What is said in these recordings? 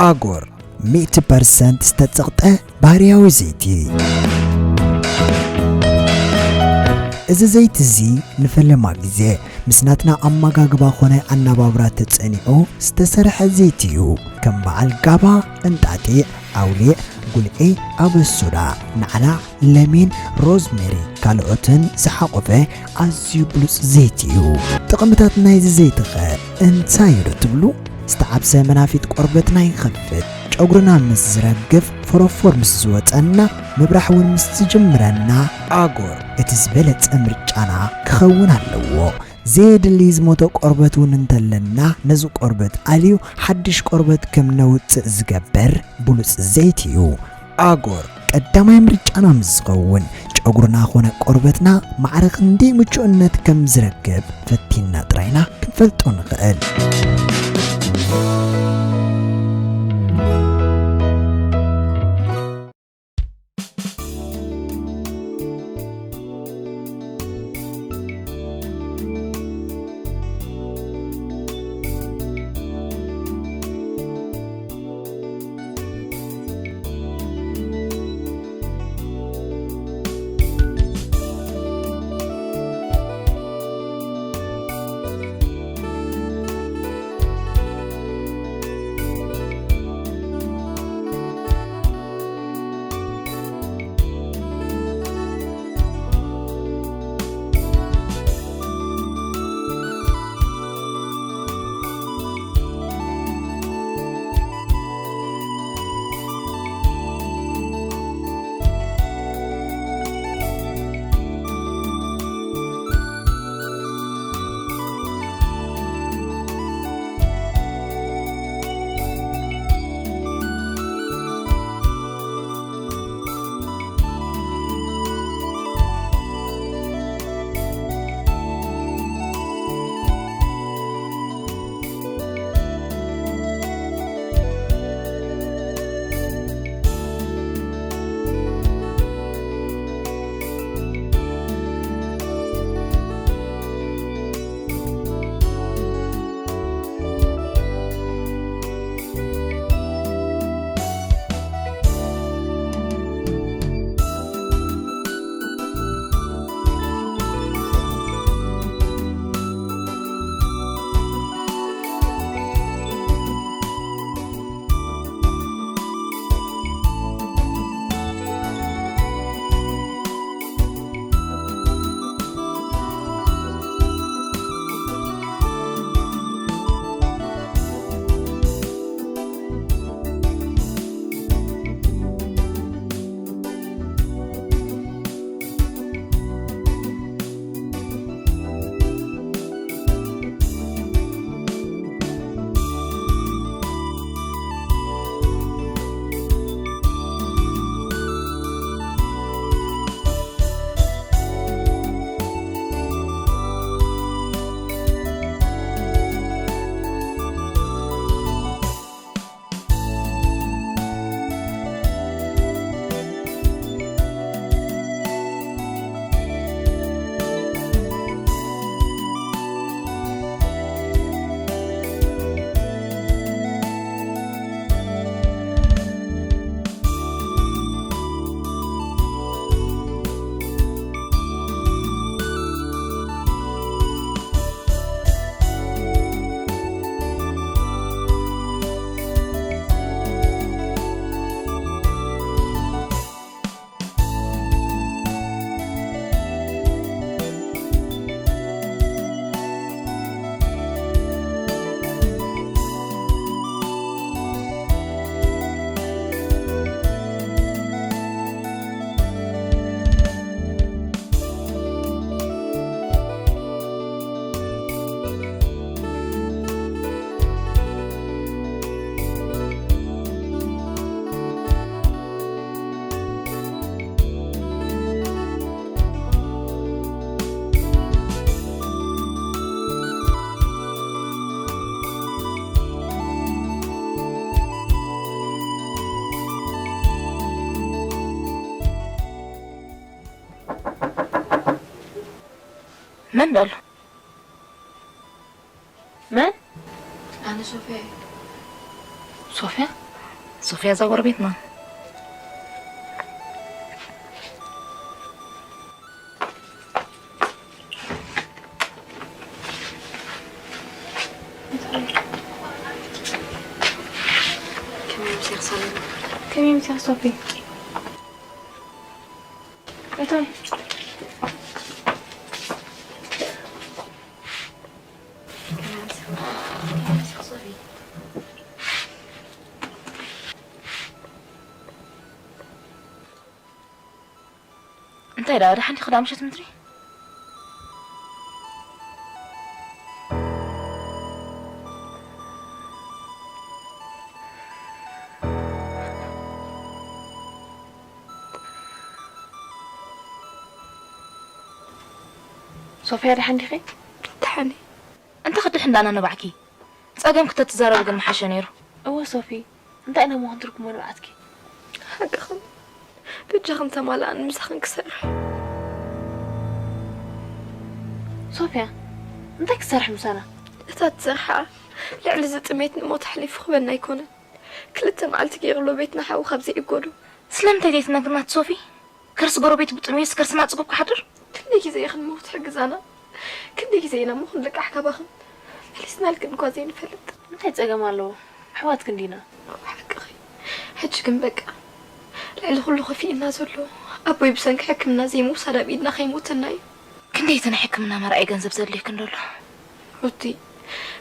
ኣጎር፣ ሚእቲ ፐርሰንት ዝተጸቕጠ ባህርያዊ ዘይቲ። እዚ ዘይቲ እዚ ንፈለማ ግዜ ምስ ናትና ኣመጋግባ ኾነ ኣነባብራ ተጸኒዑ ዝተሰርሐ ዘይቲ እዩ። ከም በዓል ጋባ፣ እንጣጢዕ፣ ኣውሊዕ፣ ጉልዒ፣ ኣበሱዳ፣ ናዕናዕ፣ ለሚን፣ ሮዝሜሪ ካልኦትን ዝሓቖፈ ኣዝዩ ብሉጽ ዘይቲ እዩ። ጥቕምታት ናይዚ ዘይቲኸ እንታይ እዩ ዶ ትብሉ? ዝተዓብሰ መናፊት ቆርበትና ይኸፍት። ጨጉርና ምስ ዝረግፍ፣ ፎሮፎር ምስ ዝወጸና፣ ምብራሕ እውን ምስ ዝጅምረና፣ ኣጎር እቲ ዝበለጸ ምርጫና ክኸውን ኣለዎ። ዘየድሊ ዝሞተ ቆርበት እውን እንተለና፣ ነዚ ቆርበት ኣልዩ ሓድሽ ቆርበት ከም ነውጽእ ዝገብር ብሉጽ ዘይቲ እዩ። ኣጎር ቀዳማይ ምርጫና ምስ ዝኸውን፣ ጨጉርና ኾነ ቆርበትና ማዕረ ክንደይ ምቹእነት ከም ዝረክብ ፈቲንና ጥራይና ክንፈልጦ ንኽእል። መን ኣሎ? መን? ኣነ ሶፍያ እየ። ሶፍያ? ሶፊያ እዛ ጎረቤትና። ከመይ ምሲኻ ሰላም? ከመይ ምሲኻ ሶፊ? እቶም እንታይ ደኣ ደሓን ዲኺ ደኣ ምሸት ምድሪ? ሶፊያ ደሓን ዲኺ? ደሓን እየ። እንተ ክድሕን ዳና ንባዕኪ ጸገም ክተትዛረቢ ግን ምሓሸ ነይሩ። እወ ሶፊ፣ እንታይ ኢና ምዃን ትርጉሞ ንብዓትኪ? ሓቅኽን፣ በጃኽን ተማላኣን ምሳኽን ክሰርሕ። ሶፊያ፣ እንታይ ክሰርሕ ምሳና? እታ ትሰርሓ ልዕሊ እዚ ጥሜት ንሞት ኣሕሊፉ ክበና ኣይኮነን። ክልተ መዓልቲ ገይሩ ኣሎ ቤትና ሓዊ ካብ ዘይእጎዱ። ስለምንታይ ዘይትነግርና እቲ ሶፊ? ከርሲ ጎረቤት ብጥሜት ከርስና ጽጉብ ክሓድር? ክንደይ ግዜ ኢኽን እሞ ክትሕግዛና? ክንደይ ግዜ ኢና እሞ ክንልቃሕ ካባኽን? መሊስናልክን እኳ ዘይንፈልጥ። እንታይ ጸገም ኣለዎ? ኣሕዋትክን ዲና? ሓቅኺ። ሕጂ ግን በቃ። ልዕሊ ኩሉ ከፊእና ዘሎ ኣቦይ ብሰንኪ ሕክምና ዘይምውሳድ ኣብ ኢድና ከይሞተና እዩ። ክንደይ እቲ ናይ ሕክምና መርኣይ ገንዘብ ዘድልየክን ዘሎ? ሩቲ፣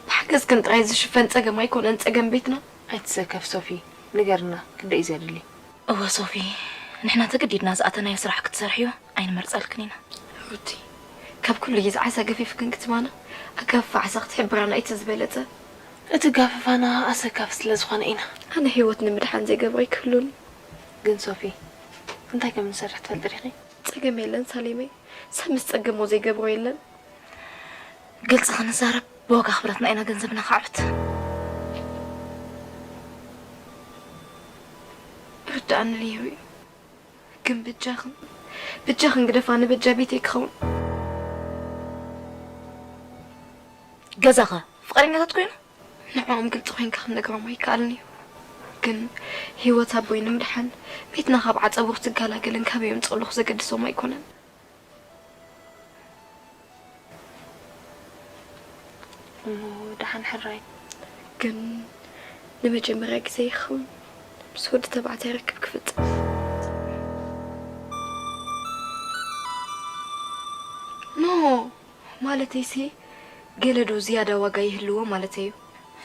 ብሓገዝክን ጥራይ ዝሽፈን ጸገም ኣይኮነን ጸገም ቤትና። ኣይትሰከፍ ሶፊ፣ ንገርና ክንደይ እዩ ዘድሊ? እወ ሶፊ፣ ንሕና ተገዲድና ዝኣተናዮ ስራሕ ክትሰርሕዮ ኣይንመርጸልክን ኢና። ሩቲ፣ ካብ ኩሉ ግዜ ዓሳ ገፊፍክን ክትባና፣ ኣጋፍፋ ዓሳ ክትሕብራና እቲ ዝበለጸ። እቲ ጋፍፋና ኣሰካፊ ስለ ዝኾነ ኢና። ኣነ ህይወት ንምድሓን ዘይገብሮ ኣይክህሉን። ግን ሶፊ፣ እንታይ ከም እንሰርሕ ትፈልጢ ዲኺ? ጸገም የለን ሳሌመይ፣ ሰብ ምስ ጸገሞ ዘይገብሮ የለን። ግልጺ ክንዛረብ፣ ብዋጋ ክብረትና ኢና ገንዘብና ከዕብት። ርድኣኒ ነይሩ እዩ። ግን ብጃኽን፣ ብጃኽን ግደፋኒ በጃ ቤተይ ክኸውን። ገዛኸ ፍቓደኛታት ኮይኑ? ንዕኦም ግልጺ ኮይንካ ክንነግሮም ኣይከኣልን እዩ። ግን ህይወት ኣቦይ ንምድሓን ቤትና ካብ ዓጸቦ ክትገላገልን ካበይ የምጽእሉ ዘገድሶም ኣይኮነን። እሞ ደሓን ሕራይ። ግን ንመጀመርያ ግዜ ይኸውን ምስ ወዲ ተባዕታይ ርክብ ክፍጽም። ኖ፣ ማለተይሲ ገለ ዶ ዝያዳ ዋጋ ይህልዎ ማለተይ እዩ።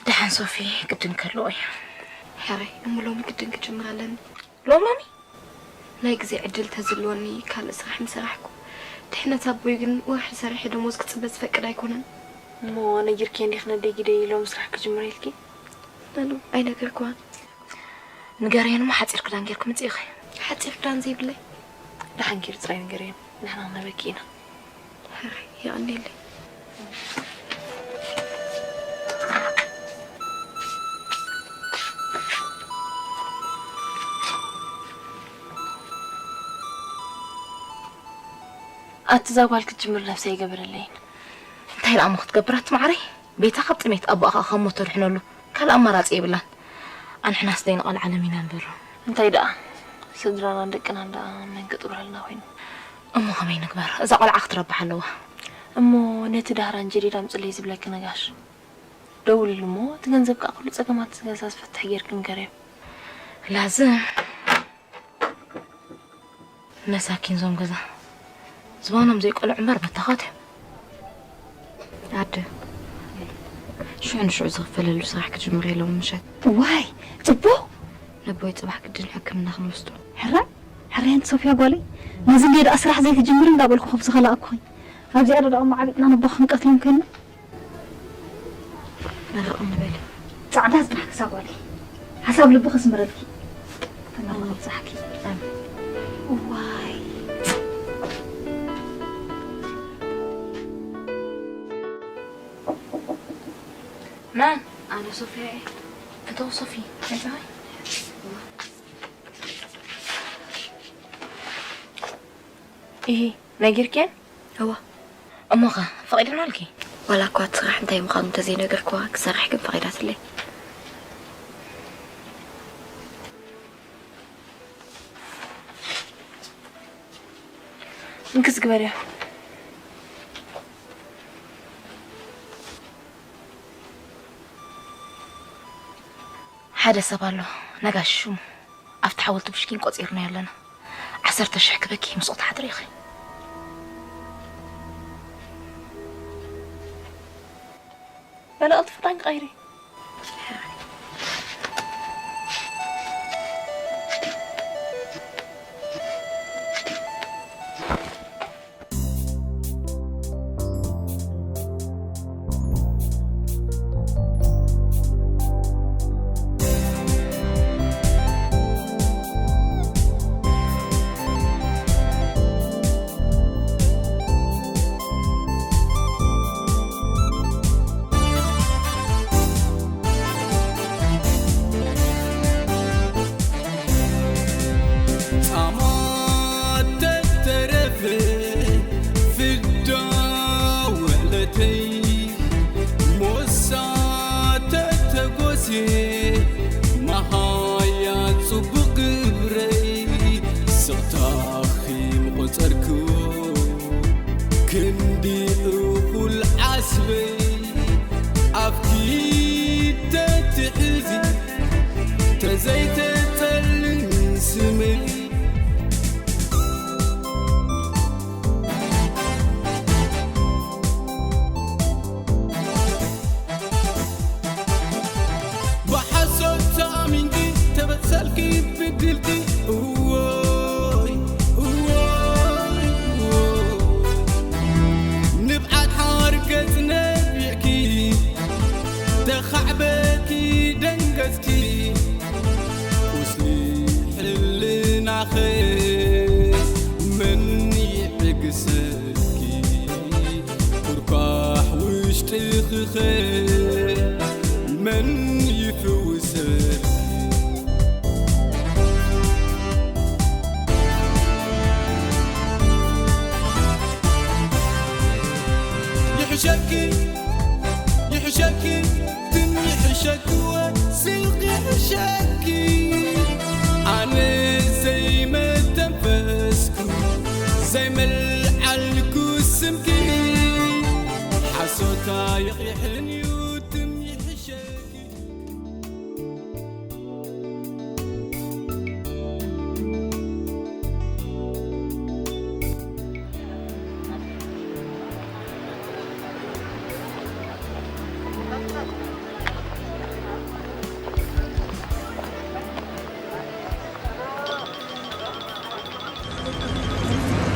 ደሓን ሶፊ፣ ግድን ከልዎ እዩ። ሕራይ፣ እሞ ሎሚ ግድን ክጅምር ኣለኒ። ሎም ሎሚ? ናይ ግዜ ዕድል ተዝልወኒ ካልእ ስራሕ ምሰራሕኩ። ድሕነት ኣቦይ ግን ወርሒ ሰሪሐ ደሞዝ ክጽበ ዝፈቅድ ኣይኮነን። እሞ ነጊርክየን ዲኺ ነደይ ግደይ ሎሚ ስራሕ ክጅምር ኢልኪ? ኖ፣ ኖ፣ ኣይነገርክዋን። ንገርየን እሞ ሓጺር ክዳን ጌርኪ ምጺ ኢኺ። ሓጺር ክዳን ዘይብለይ። ደሓን ጌሩ ጥራይ ንገርየን፣ ንሕና ክነበኪ ኢና። ሕራይ፣ የቐንየለይ። ኣቲ እዛ ጓል ክትጅምር ነብሰይ ኣይገበረለይን። እንታይ ደኣ እሞ ክትገብር ኣቲ መዓረይ? ቤታ ካብ ጥሜት ኣቦኣ ኸኣ ካብ ሞት ተድሕነሉ ካልእ ኣማራጺ የብላን። ኣንሕናስ ደይንቐልዓለም ኢና እምበር። እንታይ ደኣ ስድራናን ደቅናን ደኣ መን ክጥብረልና ኮይኑ? እሞ ከመይ ንግበር? እዛ ቆልዓ ክትረብሕ ኣለዋ። እሞ ነቲ ዳህራን ጀዲድ ኣምጽለይ ዝብለኪ ነጋሽ ደውልሉ እሞ እቲ ገንዘብ ከኣ ኩሉ ጸገማት ገዛ ዝፈትሕ ጌርኪ ንገርዮ። ላዝም መሳኪን ዞም ገዛ ዝባኖም ዘይቆልዑ እምበር በታኻት እዮም። ኣደ፣ ሽዑ ንሽዑ ዝኽፈለሉ ስራሕ ክጅምር የለዎ ምሸት። ዋይ፣ ጽቡቕ። ነቦይ ጽባሕ ግድን ሕክምና ክንወስዶ። ሕራይ፣ ሕራይ ኣንቲ ሶፍያ ጓለይ። ነዚ እንድየ ደኣ ስራሕ ዘይትጅምሪ እንዳበልኩ ከምዚ ከለኣኩኺ። ኣብዚኣ ዶ ደኣ እሞ ዓቢጥና ነቦ ክንቀትሎም ኮይንና? መረቕ ንበል። ጻዕዳ ስራሕ ክሳብ ጓለይ። ሓሳብ ልብኺ ስምረልኪ። ፈላሚ ክብጻሕኪ። ኣሜን። እዋይ። መን? ኣነ ሶፍያ እየ። እቶ ሶፊ፣ እንታይ? ኢሂ፣ ነጊርክየን? እወ። እሞኸ፣ ፈቒደናልኪ? ዋላ እኳ እቲ ስራሕ እንታይ ምዃኑ እንተዘይነገርክዋ፣ ክሰርሕ ግን ፈቒዳትለይ። እንክስ ግበርያ። ሓደ ሰብ ኣሎ፣ ነጋሽ ሽሙ። ኣብቲ ሓወልቲ ብሽኪን ቆጺርናዮ ኣለና። ዓሰርተ ሽሕ ክበኪ ምስኡ ትሓድሪ ኢኺ። በለ ቀልጥፊ ክዳንኪ ቀይሪ። ጻማ ተተረፈ ፍዳ ውዕለተይ፣ ሞሳ ተተጎስየ መሃያ ጽቡቕ ግብረይ፣ ስቕታኺ ምቖጸርክዎ ክንዲ እኹል ዓስበይ፣ ኣፍኪ ተትሕዚ ተዘይተጸልሚ ስመይ። ብሓሶት ተኣሚንኪ ተበሰልኪ ብድልኪ፣ እዎይ፣ እዎይ፣ እዎይ። ንብዓት ሓርገጽ ነቢዕኪ፣ ተኻዕበኪ ደንገጽኪ፣ ቁስሊ ሕልናኸ መን ይዕግሰልኪ? ኩርኳሕ ውሽጥኽኸ መን ይፍውሰልኪ? ይሕሸኪ፣ ይሕሸኪ፣ ትም ይሕሸኪ፣ ወስኽ ይሕሸኪ። ኣነ ዘይመተንፈስኩ፣ ዘይመልዓልኩ ስምኪ፣ ሓሶት ኣይቕሕን እዩ፣ ትም ይሕሸኪ።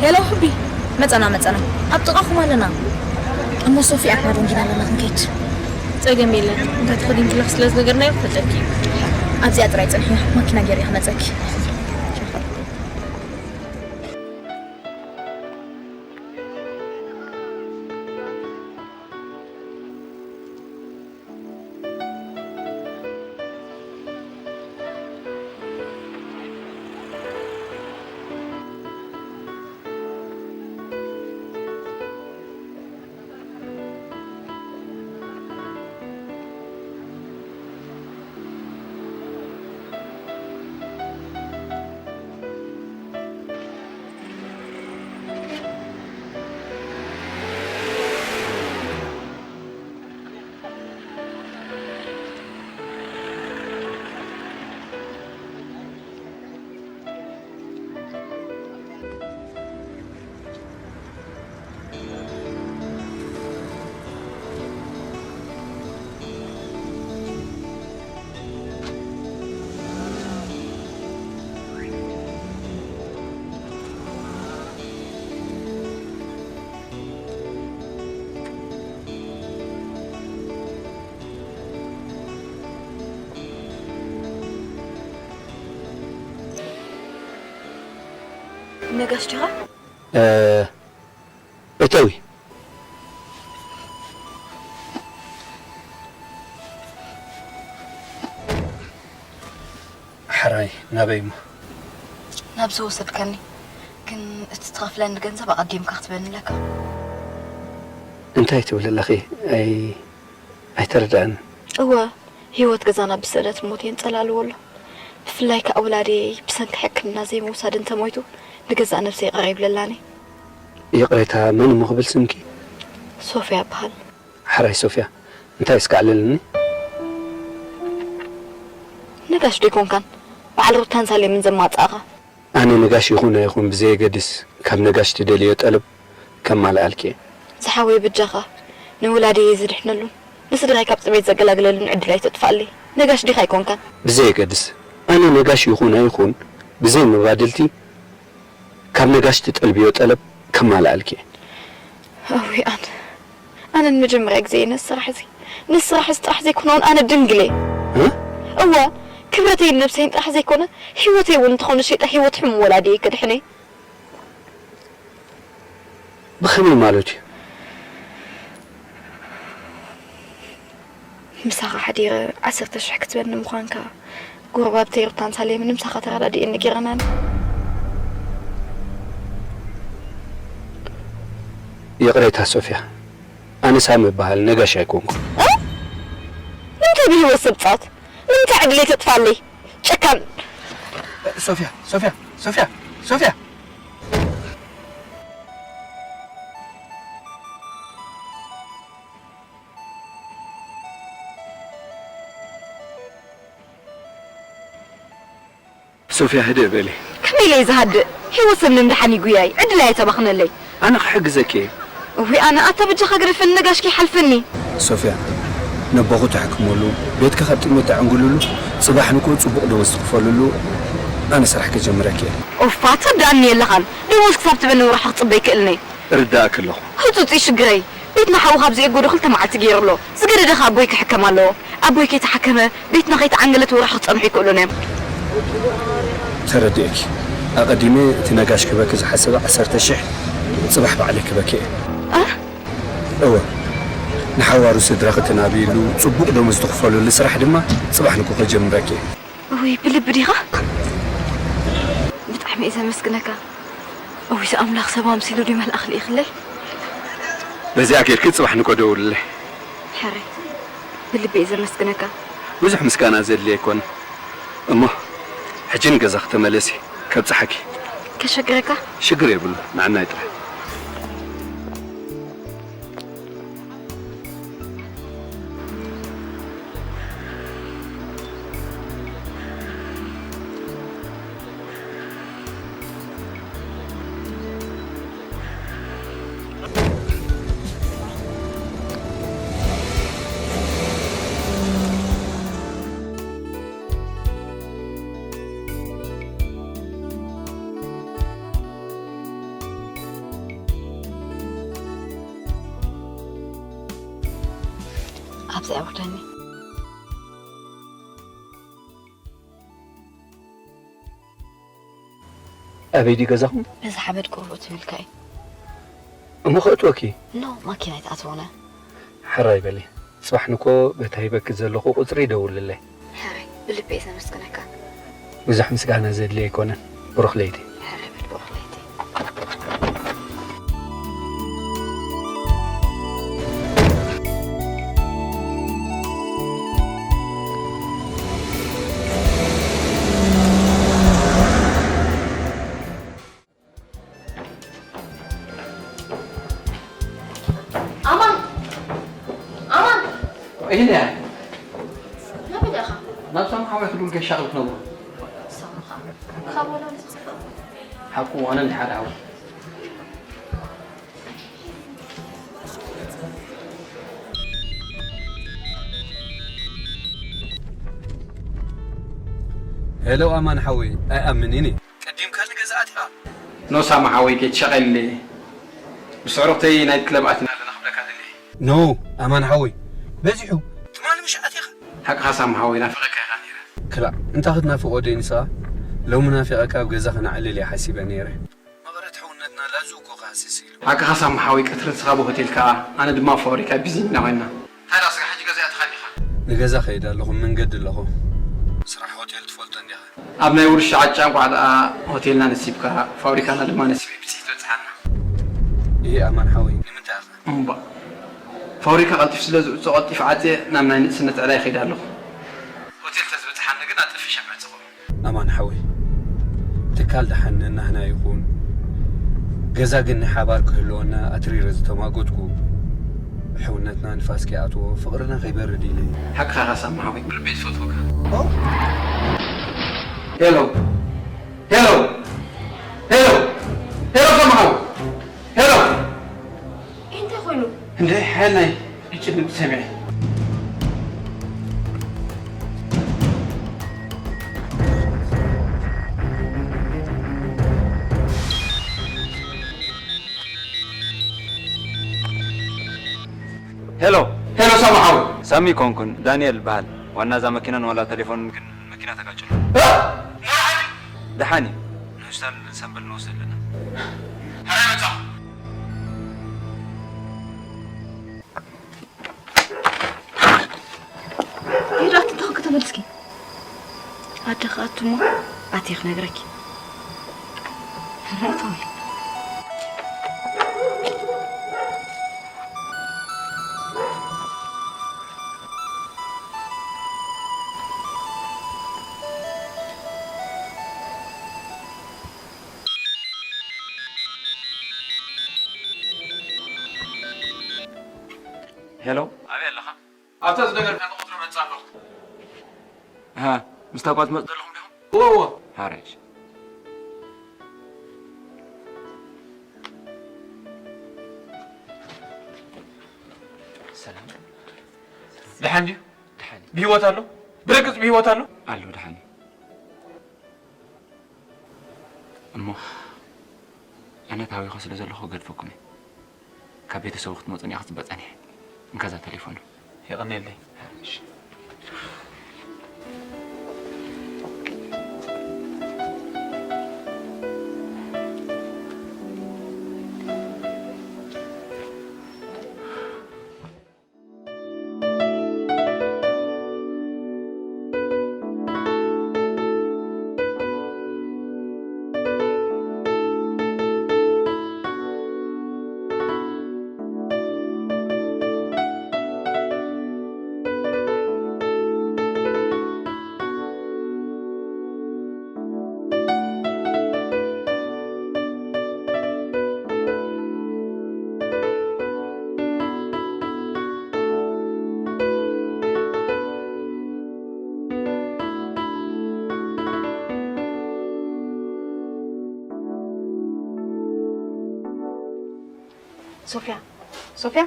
ሄሎ ሕቢ፣ መጸና መጸና፣ ኣብ ጥቓኹም ኣለና። እሞ ሶፊ ኣትና ደንጊና ኣለና፣ ክንከይድ። ጸገም የለን፣ እንታይ ትኸዲ እንክለኽ ስለ ዝነገርናዮ ክፈጠኪ እዩ። ኣብዚኣ ጥራይ ጽንሕና፣ ማኪና ገይረ ክመጸኪ። ነጋሽ ዲኻ? እ፣ እተዊ። ሕራይ፣ ናበይ እሞ? ናብዚ ውሰድከኒ። ግን እቲ ትኸፍለኒ ገንዘብ ኣቐዲምካ ክትበኒ ኣለካ። እንታይ ትብሊ ኣለኺ? ኣይ፣ ኣይተረድኣንን። እወ፣ ህይወት ገዛና ብስእነት ሞት የንጸላልዎ ኣሎ። ብፍላይ ከኣ ውላደይ ብሰንኪ ሕክምና ዘይምውሳድ እንተሞይቱ፣ ንገዛእ ነብሰይ ቅር ይብለላኒ። ይቕሬታ፣ መን እሞ ክብል ስምኪ? ሶፍያ እበሃል። ሓራይ ሶፍያ፣ እንታይ እስከ ኣዕልልኒ? ነጋሽ ዶ ኣይኮንካን በዓል ሩታን ሳሌምን ዘማጻእኻ? ኣነ ነጋሽ ይኹን ኣይኹን ብዘየገድስ፣ ካብ ነጋሽ ትደልዮ ጠለብ ከማልኣልኪ እየ። ዝሓወይ፣ በጃኻ ንውላደይ እየ ዝድሕነሉ። ንስድራይ ካብ ጥሜት ዘገላግለሉን ዕድል ኣይተጥፍኣለይ። ነጋሽ ዲኻ ኣይኮንካን? ብዘየገድስ፣ ኣነ ነጋሽ ይኹን ኣይኹን ብዘይ መባድልቲ ካብ ነጋሽ ትጠልብዮ ጠለብ ከማልኣልኪ እየ። እውይ ኣነ፣ ኣነ ንመጀመርያ ግዜ እየ ነዚ ስራሕ እዚ፣ ነዚ ስራሕ እዚ ጥራሕ ዘይኮነ እውን ኣነ ድንግል እየ። እ? እወ፣ ክብረተይን ነብሰይን ጥራሕ ዘይኮነ፣ ህይወተይ እውን እንተኾነ ሸይጠ ህይወት ሕሙም ወላዲ እየ ከድሕን እየ። ብኸመይ ማለት እዩ? ምሳኻ ሓዲረ ዓሰርተ ሽሕ ክትበኒ ምዃንካ ጎረባብተይ ሩታን ሳሌምን ምሳኻ ተረዳዲኤን ነጊረናኒ። ይቕሬታ ሶፍያ፣ ኣነ ሳሚ እበሃል፣ ነጋሽ ኣይኮንኩን። እ? ንምንታይ ብህይወት ሰብ ትጻወት? ንምንታይ ዕድለይ ተጥፋለይ? ጨካን። ሶፍያ፣ ሶፍያ፣ ሶፍያ፣ ሶፍያ። ሶፍያ፣ ህድእ በሊ። ከመይ ኢለ እየ ዝሃድእ? ህይወት ሰብ ንምድሓን እዩ ጉያይ። ዕድል ኣየተባኽነለይ። ኣነ ክሕግዘኪ እየ። እውይ ኣነ፣ ኣታ በጃኻ ግደፈኒ፣ ነጋሽ ከይሓልፈኒ። ሶፍያ፣ ነቦኹ ተሕክመሉ፣ ቤትኪ ካብ ጥሜት ተዕንግልሉ፣ ጽባሕ ንግሆ ጽቡቕ ደሞዝ ትኽፈልሉ፣ ኣነ ስራሕ ከጀምረኪ እየ። ኦፋ፣ ትርድኣኒ የለኻን። ደሞዝ ክሳብ ትበኒ ወርሒ ክጽበ ኣይክእልን እየ። እርዳእኪ ኣለኹ። ህጹጽ እዩ ሽግረይ። ቤትና ሓዊ ካብ ዝኤጎዶ ክልተ መዓልቲ ገይሩ ኣሎ። ዝገደደ ከኣ ኣቦይ ክሕከም ኣለዎ። ኣቦይ ከይተሓከመ፣ ቤትና ከይተዓንገለት ወርሒ ክጸንሑ ኣይክእሉን እዮም። ተረዲኤኪ። ኣቐዲመ እቲ ነጋሽ ክህበኪ ዝሓሰበ ዓሰርተ ሽሕ ጽባሕ ባዕለይ ክህበኪ እየ። እ? እወ። ንሓዋሩ ስድራኺ ትናብይሉ፣ ጽቡቕ ደሞዝ ትኽፈልሉ ስራሕ ድማ ጽባሕ ንግሆ ከጀምረኪ እየ። እውይ፣ ብልቢ ዲኻ? ብጣዕሚ እየ ዘመስግነካ። እውይ፣ እዚ ኣምላኽ ሰብ ኣምሲሉ ድዩ መልኣኽ ልኢኽለይ? በዚኣ ጌርኪ ጽባሕ ንግሆ ደውልለይ። ሕራይ፣ ብልቢ እየ ዘመስግነካ። ብዙሕ ምስጋና ዘድልዮ ኣይኮነን። እሞ፣ ሕጂ ንገዛኺ ተመለሲ፣ ከብጽሓኪ። ከሸግረካ? ሽግር የብሉ፣ ንዓናይ ጥራሕ። ኣብዚ ኣውርደኒ። ኣበይ ድዩ ገዛኹም? በዚ ሓመድ ቁሩብ ትብል ከኣ። እሞ ከእትወኪ? ኖ፣ ማኪና ኣይትኣትወነ። ሕራይ በሊ። ጽባሕ ንኮ በታ ሂበኪ ዘለኹ ቁጽሪ ደውልለይ። ሕራይ፣ ብልቢ እየ ዘመስግነካ። ብዙሕ ምስጋና ዘድልዮ ኣይኮነን። ብሩኽ ለይቲ። ሕራይ በል፣ ብሩኽ ለይቲ። ኣማን! ኣማን! ኢልያ! ናበይ ዲኻ? ናብ ሳሚ ሓወይ ክድውል ገሻ ክብል ክነግሮ። ሳሚ ኸኣ ካብ ወላዲ ዝጽበ። ሓቁ ኣነ እንድሓር ሓወይ። ሄሎ ኣማን ሓወይ፣ ኣይኣምንን እየ። ቀዲምካ ንገዛ ኣቲኻ? ኖ ሳሚ ሓወይ፣ ከይትሻቐልለይ። ምስ ኣዕሩኽተይ ናይት ክለብ ኣቲና ኣለና ክብለካ ደልየ። ኖ ኣማን ሓወይ፣ በዚሑ። ትማሊ ምሽ ኣቲኻ? ሓቅኻ ሳሚ ሓወይ፣ ናፊቐካ ኢኻ ነይረ። ክላእ፣ እንታይ ክትናፍቖ ደይ ንስኻ? ሎሚ ናፊቐካ ኣብ ገዛ ክነዕልል እየ ሓሲበ ነይረ። መቐረት ሕውነትና ላዙ እኮ ክሃስስ ኢሉ። ሓቅኻ ሳሚ ሓወይ፣ ቀትሪ ንስኻ ብሆቴል ከኣ፣ ኣነ ድማ ኣብ ፋብሪካ ቢዚ ኢና ኮይንና። እንታይ ደኣ ስጋ ሕጂ ገዛ ኢኻ ትኸድ ኢኻ? ንገዛ ከይድ ኣለኹ፣ መንገዲ ኣለኹ። ስራሕ ሆቴል ትፈልጦ እንዲኻ። ኣብ ናይ ውርሻ ዓጫ እንቋዕ ደኣ ሆቴልና ነሲብካ፣ ፋብሪካና ድማ ነሲበይ ብጽሒት በጽሓና። እሂ ኣማን ሓወይ፣ ንምንታይ ኢኻ? እምባ። ፋብሪካ ቀልጢፍ ስለ ዝዕጾ ቀልጢፍ ዓጽየ ናብ ናይ ንእስነት ዕላይ ይኸይድ ኣለኹ። ሆቴል ተዝበጽሓኒ ግን ኣጠፊሸ ከዕጽኹ። ኣማን ሓወይ፣ ትካል ደሓን ነናህና ይኹን። ገዛ ግን ናይ ሓባር ክህልወና ኣትሪረ ዝተማጎትኩ፣ ሕውነትና ንፋስ ከይኣትዎ፣ ፍቕርና ከይበርድ ኢለ። ሓቅኻ ኢኻ ሳሚ ሓወይ፣ ብልበይ ዝፈትወካ። ሄሎ፣ ሄሎ፣ ሄሎ፣ ሄሎ ሳሚ ሓወይ፣ ሄሎ። እንታይ ኮይኑ? እንደ ሓናይ ይጭንቅ ሰሚዐ። ሄሎ። ሄሎ ሳሚ ሓወይ። ሳሚ ኮንኩን፣ ዳንኤል በሃል። ዋና እዛ መኪናን ዋላ ቴሌፎንን ግን መኪና ተጋጭሉ። እ? ደሓን እዩ። ንሆስፒታል ሰምበል ንወስድ ኣለና። ሕራይ መጻ። ሄዶ ኣቲ እንተኾንኪ ተመልስኪ። ኣደ ክኣቱ እሞ ኣትየ ክነግረኪ። ሕራይ ተወይ። ሄሎ። ኣበይ ኣለኻ? ኣብታ ዝነገርካኒ ቁጽሪ መጽእ ኣለኹ። ሃ፣ ምስታ እኳ ትመጽእ ዘለኹም ዲኹም? እወ፣ እወ። ሃረሽ። ሰላም። ደሓን ድዩ? ደሓን እዩ። ብህይወት ኣሎ? ብርግጽ ብህይወት ኣሎ? ኣሎ፣ ደሓን እዩ። እሞ ኣነ ታዊኸ ስለ ዘለኹ ገድፈኩም እየ። ካብ ቤተሰቡ ክትመጹን እያ ክጽበ ጸኒሐ። እንካዛ ተሌፎኑ። የቐንየለይ። እሺ። ሶፍያ፣ ሶፍያ፣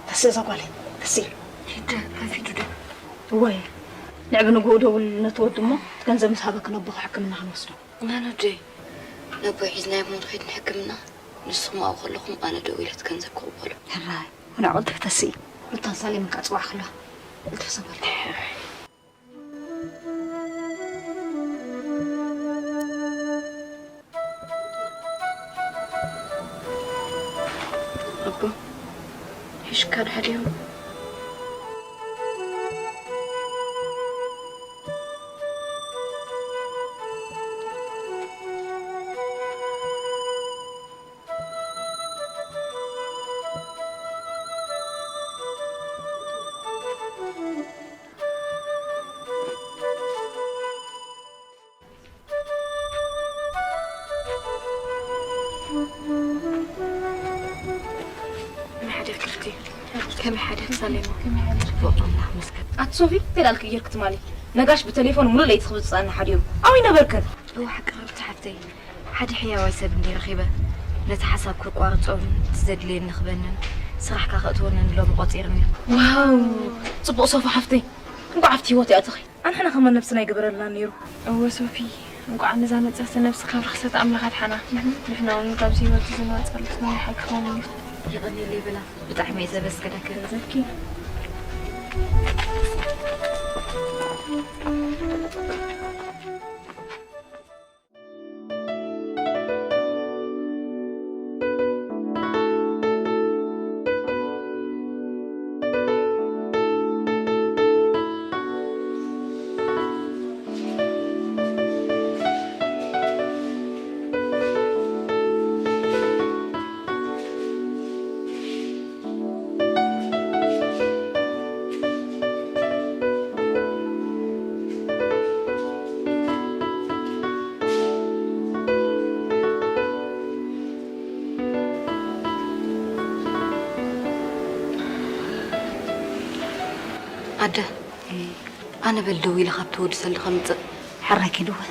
ተስእ እዛ ጓለይ፣ ተስእ። ሂደ፣ ከፊቱ ዶ? እወ፣ ንዕ ብንግኡ ደውል ነቲ ወዲ እሞ፣ እቲ ገንዘብ ምስ ሃበኪ ነቦኺ ሕክምና ክንወስዶ። መን ወደይ? ነቦይ ሒዝናዮ እሞ ንኸይድ ንሕክምና፣ ንስኹም ኣብኡ ከለኹም ኣነ ደዊለ እቲ ገንዘብ ክቕበሎ። ሕራይ፣ ኩና ቅልጥፍ ተስኢ። ሩታን ሳሌምን ከኣ ጽዋዕ ክህልዋ። ቅልጥፍ እዛ ጓለይ። ኣቦ፣ ሒሽካ ዶ ሓዲኦም? ከመይ ሓደርክልቲ? ከመይ ሓደርክ ሳሌማ? ጽቡቕ ኣምላኽ መስገን። ኣቲ ሶፊ፣ እንታይ ዳልክ ጌርክ ትማሊ? ነጋሽ ብቴሌፎን ሙሉእ ለይቲ ክብል ዝጸንሕ ሓዲኡ። ኣበይ ነበርክን? እወ፣ ሓቂ ርብቲ ሓፍተይ። ሓደ ሕያዋይ ሰብ እንዲ ረኺበ፣ ነቲ ሓሳብ ከቋርጾን እቲ ዘድልየኒ ክበንን ስራሕካ ከእትወንን ሎሚ ቆጺርኒ። ዋው፣ ጽቡቕ ሶፊ ሓፍተይ። እንቋዕ ኣብቲ ህይወት ይኣተኺ። ኣንሕና ከማን ነብስና ኣይገበረልናን ነይሩ። እወ ሶፊ፣ እንቋዕ ነዛ ንጽህቲ ነብስኻ ብርኽሰት ኣምላኽ ኣድሓና። ንሕና እውን ካብዚ ህይወት እዚ ንወጽኣሉ ናይ ሓቂ ክኸውን እዩ። የቐንየለይ በላ፣ ብጣዕሚ እየ ዘመስግነኪ። ዘኪ። ኣነ በል ደው ኢለ ካብቲ ወዲ ሰልዲ ከምፅእ። ሕራይ ክድወል።